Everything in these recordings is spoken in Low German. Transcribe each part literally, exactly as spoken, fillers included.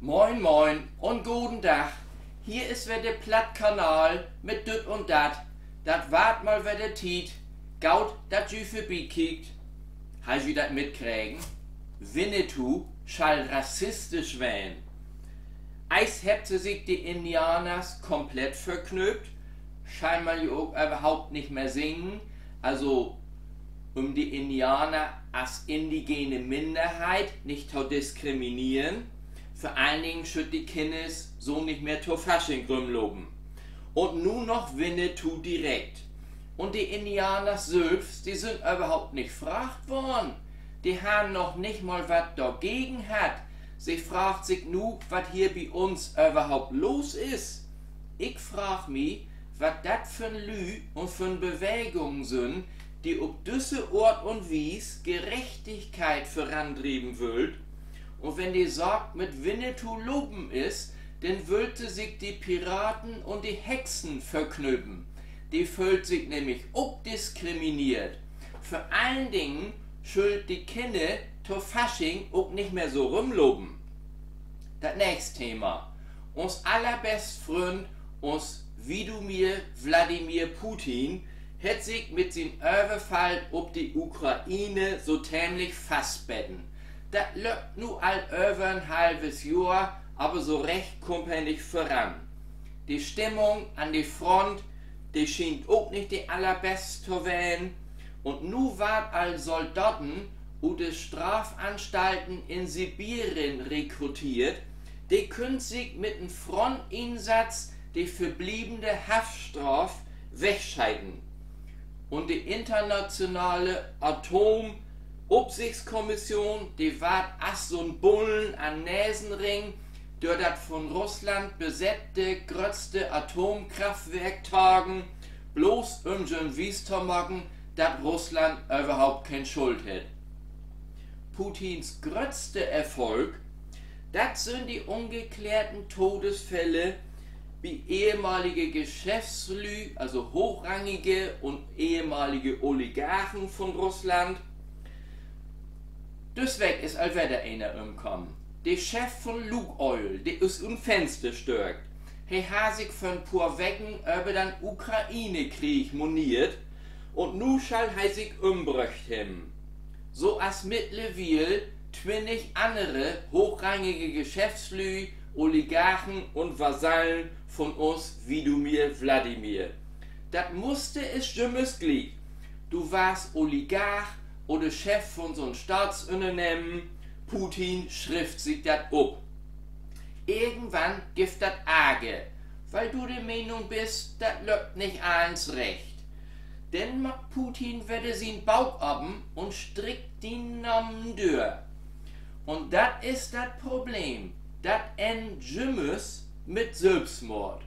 Moin, moin un goden Dag. Hier is wedder de Plattkanal mit Düt un Dat. Dat warrt mal wedder Tiet. Goot, dat ji vörbikiekt. Hebbt ji dat mitkregen? Winnetou schall rassistisch ween. Eerst hebbt se sik de Indianers komplett verknööpt. Schall man ja ok överhaupt nich mehr singen. Also, üm de Indianer as indigene Minderheit nich to diskrimineren. Vör allen Dingen schüllt de Kinners so nich mehr to Fasching rümlopen. Un nu noch Winnetou direkt. Un de Indianers sülvst, de sünd överhaupt nich fraagt worrn. De harrn noch nich mal wat dorgegen hatt. Se fraagt sik nu, wat hier bi uns överhaupt los is. Ik fraag mi, wat dat för Lüüd un för Bewegungen sünd, de op düsse Oort un Wies Gerechtigkeit vörandrieven wüllt. Un wenn de Saak mit Winnetou lopen is, denn wüllt se sik de Piraten un de Hexen vörknööpen. De föhlt sik nämlich ok diskrimineert. Vör allen Dingen schüllt de Kinner to Fasching ok nich mehr so rümlopen. Dat nächst Thema. Uns allerbest Fründ, uns Wladimir Putin, hett sik mit sien Överfall op de Ukraine so temlich fastbeten. Dat löppt nu al över en halves Johr, aver so recht kummt he nich vöran. De Stimmung an de Front, de schient ok nich de allerbest to ween. Un nu warrt al Soldaten ut de Strafanstalten in Sibirien rekruteert. De köönt sik mit en Frontinsatz de verblievene Haftstraaf wegscheten. Un de internationale Atomopsichtskommission, de warrt as so'n Bullen an Nesenring dör dat von Russland besette gröttste Atomkraftwerk tagen, blots üm jüm wies to maken, dat Russland överhaupt keen Schuld hett. Putins gröttste Erfolg, dat sünd de ungekläärten Todesfälle bi ehemalige Geschäftslüüd, also hoochrangige un ehemalige Oligarchen von Russland. Düsse Week is al wedder een ümkamen. De Chef von Lukoil, de is ut 'n Fenster störkt. He harr sik vör 'n poor Weken över den Ukraine-Krieg moneert un nu schall he sik ümbröcht hebben. So as mittlerwiel twintig annere hoochrangige Geschäftslüüd, Oligarchen un Vasallen von uns Widomir Wladimir. Dat Muster is jümmers gliek. Du warrst Oligarch oder Chef von so'n Staatsünnernehmen, Putin schrifft sik dat op. Irgendwann gifft dat Arger, wiel du de Meenung büst, dat löppt nich allens recht. Denn maakt Putin wedder sien Bauk open un strickt dien Namen dör. Un dat is dat Problem. Dat ennt jümmers mit Sülvstmoord.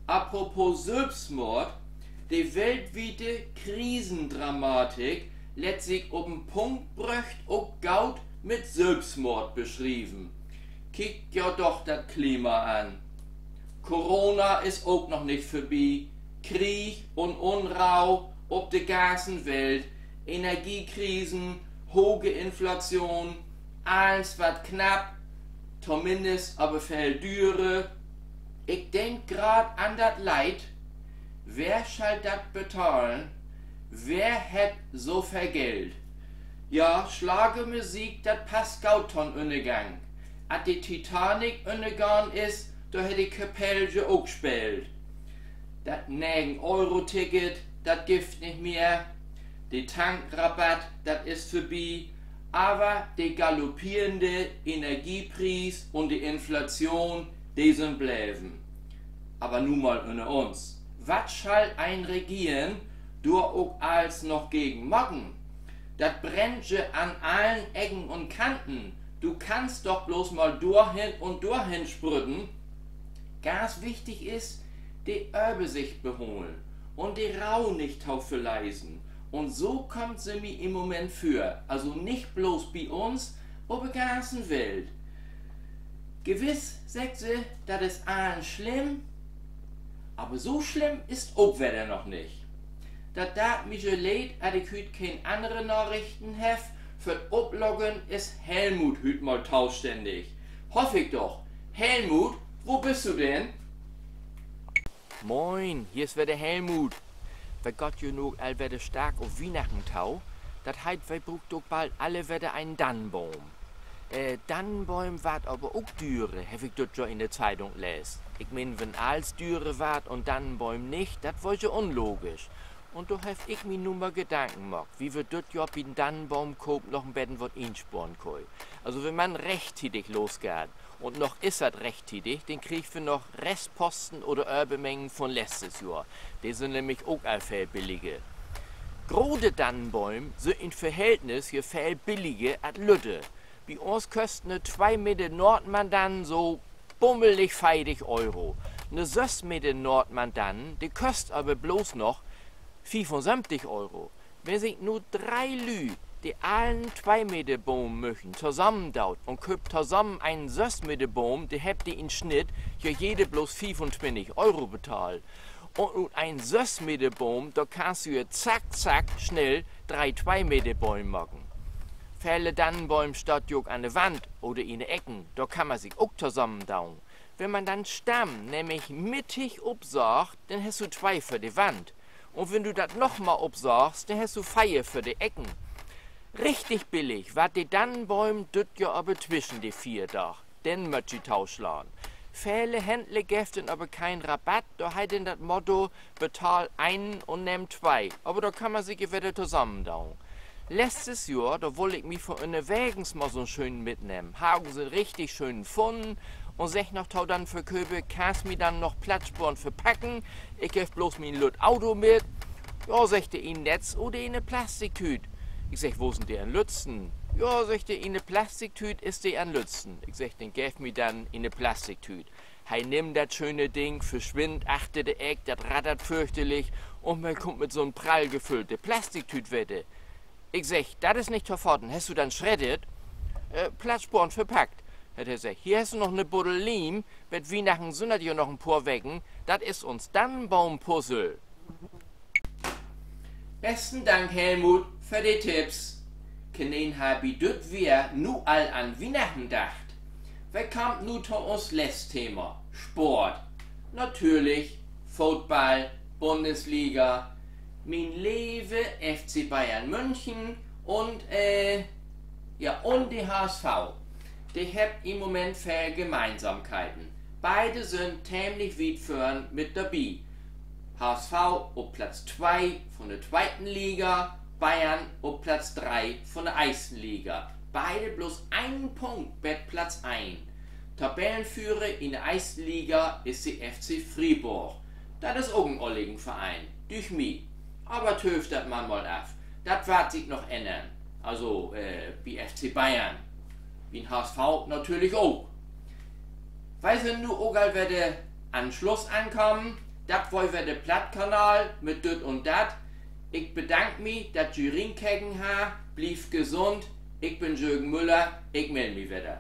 Apropos Sülvstmoord, de weltwiete Krisendramatik lett sik op en Punkt bröcht ok goot mit Sülvstmoord beschrieven. Kiek jo doch dat Klima an. Corona is ok noch nich vörbi. Krieg un Unrauh op de ganzen Welt, Energiekrisen, hoge Inflation, allens warrt knapp, tominnst aver veel dürer. Ik denk graad an dat Leed: Wer schall dat betahlen? Wer hett so veel Geld? Ja, Slagermusik, dat passt goot to'n Ünnergang. As de Titanic ünnergahn is, dor hett de Kapell ja ok speelt. Dat Negen-Euro-Ticket, dat gifft nich mehr. De Tankrabatt, dat is vörbi. Aver de galoppeerende Energiepries un de Inflation, de sünd bleven. Aver nu mal ünner uns: Wat schall en Regeren dor ok allens noch gegen maken? Dat brennt je an allen Ecken un Kanten. Du kannst doch blots mal dorhen un dorhen sprütten. Ganz wichtig is, de Översicht beholen un de Rauh nich to verlesen. Un so kaamt se mi in'n Moment vör. Also nich blots bi uns, op de ganzen Welt. Gewiss, seggt se, dat is allens slimm, aver so slimm is 't ok wedder noch nich. Dat deit mi je leed, dat ik hüüt keen annere Narichten heff. För't Oploggen is Helmut hüüt mal tostännig. Hoff ik doch. Helmut, wo büst du denn? Moin, hier is wedder Helmut. Wi gaht jo nu al wedder stark op Wiehnachten to. Dat heet, wi bruukt ok bald alle wedder en Dannenboom. Äh, Dannenbööm warrt aver ok dürer, heff ik düt Johr in de Zeitung leest. Ik meen, wenn allens dürer warrt un Dannenbööm nich, dat weer jo unlogisch. Un dor heff ik mi nu mal Gedanken maakt, wo wi düt Johr bi'n Dannenboomkoop noch en beten wat insporen köönt. Also, wenn man rechttiedig losgeiht, un noch is dat rechttiedig, denn kriegt wi noch Restposten oder Övermengen von letztes Johr. De sünd nämlich ok al veel billiger. Grote Dannenbööm sünd in Verhältnis hier veel billiger as lütte. Bi uns köst 'ne twee Meter Noordmann-Dannen so bummelig veertig Euro. 'Ne söss Meter Noordmann-Dannen, de köst aver blots noch fiefunsöventig Euro. Wenn sik nu dree Lüüd, de all en twee Meter Boom möchen, tosamen doot un kööpt tosamen en söss Meter Boom, denn hebbt de in Snitt ja jede blots fiefuntwintig Euro betahlt. Un ut en söss Meter Boom, dor kannst du ja zack, zack, snell dree twee Meter Bööm maken. Vele Dannenbööm staht ja ok an de Wand oder in de Ecken, dor kann man sik ok tosamen doon. Wenn man den Stamm nämlich mittig opsaagt, denn hest du twee för de Wand. Un wenn du dat nochmal opsaagst, denn hest du veer för de Ecken. Richtig billig warrt de Dannenbööm düt Johr aver twischen de Fierdaag. Denn mööt ji toslaan. Vele Händler geevt denn aver keen Rabatt, dor heet denn dat Motto: Betahl een un nehm twee. Aver dor kann man sik ja wedder tosamen doon. Letztes Johr, dor wull ik mi för ünnerwegens mal so'n schönen mitnehmen. Harr ok so'n richtig schönen funnen un segg noch to den Verköper: Kannst mi denn noch Platz sporen för Packen? Ik heff blots mien lütt Auto mit. Ja, seggt de, in Netz oder in 'ne Plastiktüüt. Ik segg: Wo sünd de an'n lüttsten? Ja, seggt de, in 'ne Plastiktüüt is de an'n lüttsten. Ik segg: Denn geev mi den in 'ne Plastiktüüt. He nimmt dat schöne Ding, verswinnt achter de Eck, dat rattert förchterlich, un man kummt mit so'n prall gefüllte Plastiktüüt wedder. Ik segg: Dat is nich to faten, hest du den schreddert? Äh, Platz sporen, verpackt, hett he seggt. Hier hest du noch 'ne Buddel Liem, bet Wiehnachten sünd dat ja noch en poor Weken, dat is uns Dannenboompuzzle. Besten Dank, Helmut, för de Tipps. Kenen harr bi düt Weer nu al an Wiehnachten dacht? Wi kaamt nu to uns letzt Thema: Sport. Natürlich Football, Bundesliga, mien leve F C Bayern München un, äh, ja, un de H S V. De hebbt in'n Moment veel Gemeinsamkeiten. Beide sünd teemlich wiet vörn mit dorbi. H S V op Platz twee von de tweete Liga, Bayern op Platz dree von de eerste Liga. Beide blots een Punkt bet Platz een. Tabellenführer in de eerste Liga is de F C Fribourg. Dat is ok en olligen Vereen, dücht mi. Aver tööv dat man mal af. Dat warrt sik noch ännern. Also, äh, bi F C Bayern. Bi'n H S V natürlich ok. Wi sünd nu ok al wedder an'n Sluss ankamen. Dat weer wedder de Plattkanal mit Düt un Dat. Ik bedank mi, dat ji rinkeken hebbt. Blievt gesund. Ik bün Jürgen Müller. Ik meld mi wedder.